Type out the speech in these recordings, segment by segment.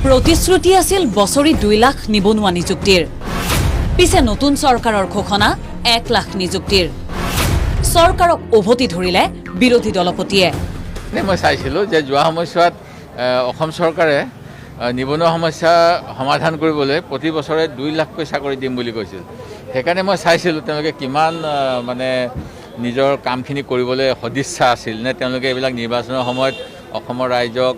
প্ৰতিশ্ৰুতি আছিল বছৰি 2 লাখ নিবনুৱা নিযুক্তিৰ। পিছে নতুন চৰকাৰৰ ঘোষণা 1 লাখ নিযুক্তিৰ। চৰকাৰক উভতি ধৰিলে বিৰোধী দলপতিয়ে। এনেই মই চাইছিলোঁ যে যোৱা সময়ছোৱাত অসম চৰকাৰে নিবনুৱা সমস্যা সমাধান কৰিবলৈ প্ৰতি বছৰে 2 লাখকৈ চাকৰি দিম বুলি কৈছিল। সেইকাৰণে মই চাইছিলোঁ তেওঁলোকে কিমান মানে নিজৰ কামখিনি কৰিবলৈ সদিচ্ছা আছিল নে তেওঁলোকে এইবিলাক নিৰ্বাচনৰ সময়ত অসমৰ ৰাইজক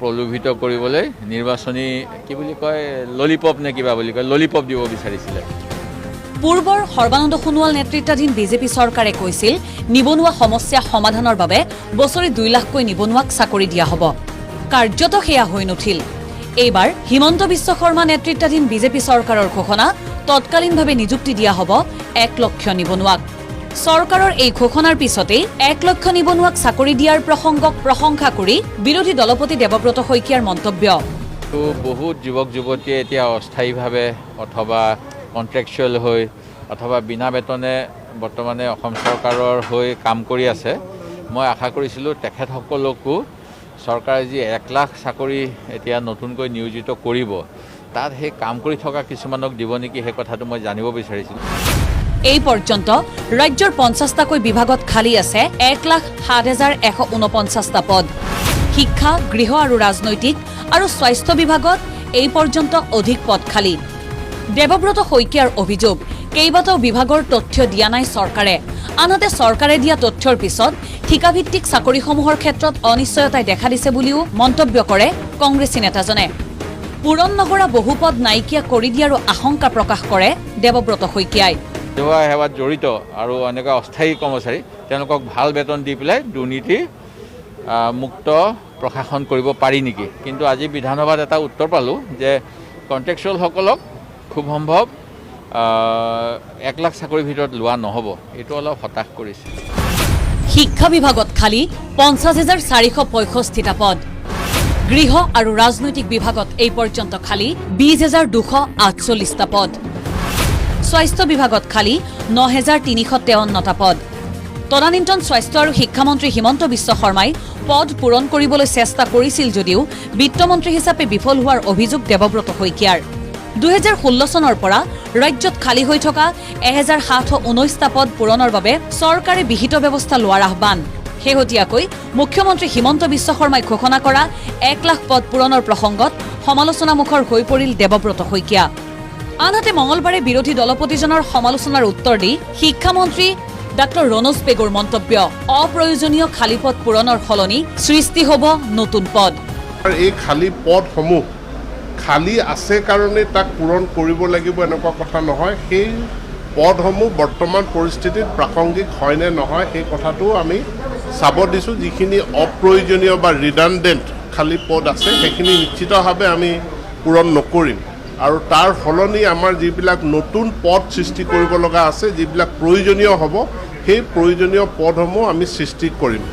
প্ৰলোভিত কৰিবলৈ নিৰ্বাচনী কি বুলি কয়, ললিপপ নে কিবা বুলি কয়, ললিপপ দিব বিচাৰিছিলে। পূৰ্বৰ সৰ্বানন্দ সোণোৱাল নেতৃত্বাধীন বিজেপি চৰকাৰে কৈছিল নিবনুৱা সমস্যা সমাধানৰ বাবে বছৰি 2 লাখকৈ নিবনুৱাক চাকৰি দিয়া হ'ব। কাৰ্যত সেয়া হৈ নুঠিল। এইবাৰ হিমন্ত বিশ্ব শৰ্মা নেতৃত্বাধীন বিজেপি চৰকাৰৰ ঘোষণা, তৎকালীনভাৱে নিযুক্তি দিয়া হ'ব 1 লক্ষ নিবনুৱাক। চৰকাৰৰ এই ঘোষণাৰ পিছতেই 1 লক্ষ নিবনুৱাক চাকৰি দিয়াৰ প্ৰসংগক প্ৰশংসা কৰি বিৰোধী দলপতি দেৱব্ৰত শইকীয়াৰ মন্তব্য। তো বহুত যুৱক যুৱতীয়ে এতিয়া অস্থায়ীভাৱে অথবা কণ্ট্ৰেকচুৱেল হৈ অথবা বিনা বেতনে বৰ্তমানে অসম চৰকাৰৰ হৈ কাম কৰি আছে। মই আশা কৰিছিলোঁ তেখেতসকলকো চৰকাৰে যি 1 লাখ চাকৰি এতিয়া নতুনকৈ নিয়োজিত কৰিব, তাত সেই কাম কৰি থকা কিছুমানক দিব নেকি, সেই কথাটো মই জানিব বিচাৰিছিলোঁ। এই পৰ্যন্ত ৰাজ্যৰ 50টাকৈ বিভাগত খালী আছে 1,07,149টা পদ। শিক্ষা, গৃহ আৰু ৰাজনৈতিক আৰু স্বাস্থ্য বিভাগত এই পৰ্যন্ত অধিক পদ খালী। দেৱব্ৰত শইকীয়াৰ অভিযোগ, কেইবাটাও বিভাগৰ তথ্য দিয়া নাই চৰকাৰে। আনহাতে চৰকাৰে দিয়া তথ্যৰ পিছত ঠিকাভিত্তিক চাকৰিসমূহৰ ক্ষেত্ৰত অনিশ্চয়তাই দেখা দিছে বুলিও মন্তব্য কৰে কংগ্ৰেছী নেতাজনে। পূৰণ নকৰা বহু পদ নাইকিয়া কৰি দিয়াৰো আশংকা প্ৰকাশ কৰে দেৱব্ৰত শইকীয়াই। ৰাজহুৱা সেৱাত জড়িত আৰু এনেকুৱা অস্থায়ী কৰ্মচাৰী, তেওঁলোকক ভাল বেতন দি পেলাই দুৰ্নীতি মুক্ত প্ৰশাসন কৰিব পাৰি নেকি? কিন্তু আজি বিধানসভাত এটা উত্তৰ পালোঁ যে কণ্ট্ৰেকচুৱেলসকলক খুব সম্ভৱ 1 লাখ চাকৰিৰ ভিতৰত লোৱা নহ'ব। এইটো অলপ হতাশ কৰিছে। শিক্ষা বিভাগত খালী 50,465টা পদ। গৃহ আৰু ৰাজনৈতিক বিভাগত এই পৰ্যন্ত খালী 20,248টা পদ। স্বাস্থ্য বিভাগত খালী 9353টা পদ। তদানীন্তন স্বাস্থ্য আৰু শিক্ষামন্ত্ৰী হিমন্ত বিশ্ব শৰ্মাই পদ পূৰণ কৰিবলৈ চেষ্টা কৰিছিল যদিও বিত্তমন্ত্ৰী হিচাপে বিফল হোৱাৰ অভিযোগ দেৱব্ৰত শইকীয়াৰ। 2016 চনৰ পৰা ৰাজ্যত খালী হৈ থকা 1719টা পদ পূৰণৰ বাবে চৰকাৰে বিহিত ব্যৱস্থা লোৱাৰ আহ্বান। শেহতীয়াকৈ মুখ্যমন্ত্ৰী হিমন্ত বিশ্ব শৰ্মাই ঘোষণা কৰা 1 লাখ পদ পূৰণৰ প্ৰসংগত সমালোচনামুখৰ হৈ পৰিল দেৱব্ৰত শইকীয়া। আনহাতে মঙলবাৰে বিৰোধী দলপতিজনৰ সমালোচনাৰ উত্তৰ দি শিক্ষামন্ত্ৰী ডাঃ ৰণোজ পেগুৰ মন্তব্য, অপ্ৰয়োজনীয় খালী পদ পূৰণৰ সলনি সৃষ্টি হ'ব নতুন পদ। আৰু এই খালী পদসমূহ খালী আছে কাৰণে তাক পূৰণ কৰিব লাগিব এনেকুৱা কথা নহয়। সেই পদসমূহ বৰ্তমান পৰিস্থিতিত প্ৰাসংগিক হয়নে নহয়, সেই কথাটোও আমি চাব দিছোঁ। যিখিনি অপ্ৰয়োজনীয় বা ৰিডাণ্ডেণ্ট খালী পদ আছে, সেইখিনি নিশ্চিতভাৱে আমি পূৰণ নকৰিম আৰু তাৰ সলনি আমাৰ যিবিলাক নতুন পদ সৃষ্টি কৰিব লগা আছে, যিবিলাক প্ৰয়োজনীয় হ'ব, সেই প্ৰয়োজনীয় পদসমূহ আমি সৃষ্টি কৰিম।